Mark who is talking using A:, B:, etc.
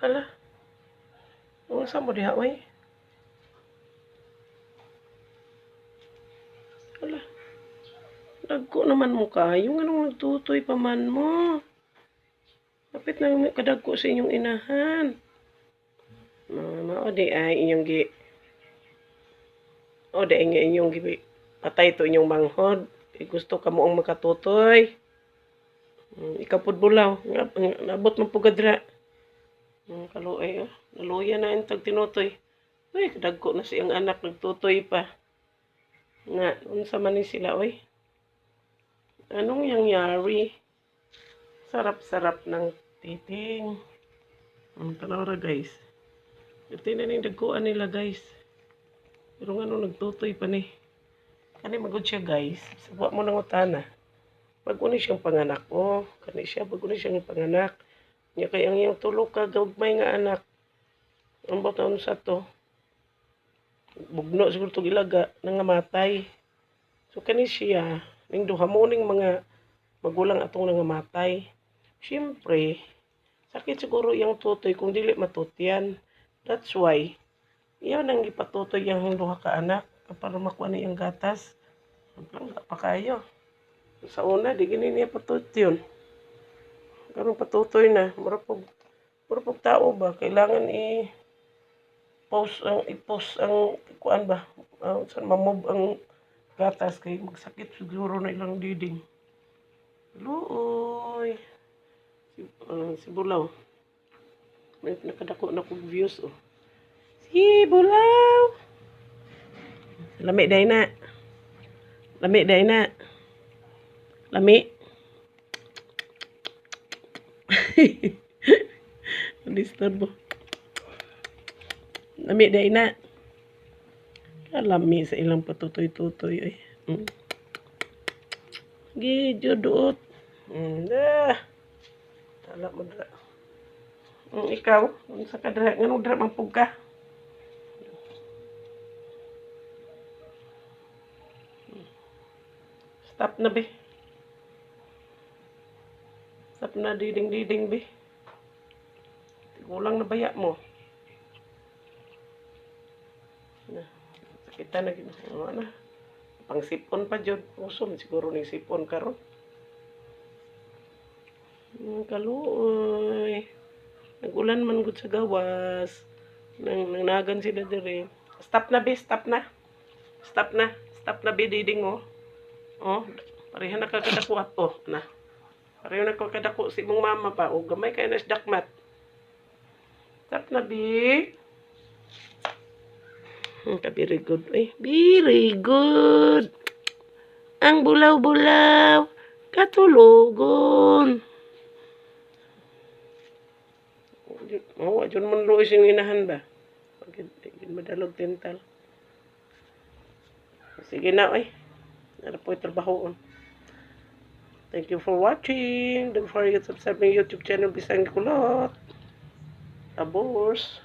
A: Hala. Unsa mo diha oy? Hala. Dagko naman mo kayo. Nganong nagtutoy pa man mo? Kapit na mo kadagko sa inyong inahan. Mao di ay inyong gi o di ay nga inyong gi patay to inyong manghod. Eh, gusto ka mo ang makatutoy. Ikaw pud, Bulaw, nabot man pud dira. Kaluoy oh. Naluya na intag tinutoy. Uy, kadagko na siyang anak, nagtutoy pa. Na, unsa man ni sila oy? Anong nangyari? Sarap-sarap ng titing. Tanaw ra, guys. Ito na yung dagkuan nila, guys. Pero nga nung nagtutoy pa ni. Kani magud siya, guys. Sa mo nang utana. Bago ni siyang panganak. Oh, kani siya bago ni siyang panganak. Nya kay ang iyang tulo ka gagmay nga anak. Ang taon sa to. Bugno siguro tog ilaga nangamatay. So kani siya ning duha mo ning mga magulang atong nangamatay. Siyempre, sakit siguro iyang tutoy kung dili matutyan. That's why iyan ang gipatutoy yang duha ka anak para makuha na iyang gatas. Langga pa kayo. Sa una, di gini niya patutyon. Karon patutoy na, mura pog tao ba, kailangan i post ang i-post ang kuan ba, saan mamove ang gatas kay magsakit siguro na ilang diding. Luoy. Si Bulaw. May nakadako na kong views oh. Si Bulaw. Lami day na. Lami day na. Lami. Disturbo. Lami day na. Kalami sa ilang patutoy-tutoy ay. Gidyo duot. Dah. Tala mo dra. Ikaw, unsa ka dra? Nganong dra man pug ka? Stop na, be. Stop na diding-diding, be. Tigulang na baya mo. Na, sakita na gid. Ano na. Pang sipon pa jud. Uso man siguro ning sipon karon. Kaluoy. Nagulan man gud sa gawas. Nang nangnagan sila dire. Stop na, be, stop na. Stop na. Stop na, be, diding oh. Oh, pareha na kakadako at oh, na. Pareha na kakadako si imong mama pa. Oh, gamay kay na si dakmat. Stop na, be. Ka very good. Eh, very good. Ang bulaw-bulaw, katulogon. Oh, adyon man luoy siyang inahan ba? Pag madalog dental. Sige na, oy. Nara po trabahoon. Thank you for watching. Don't forget to subscribe my YouTube channel, Bisang Kulot. Abos.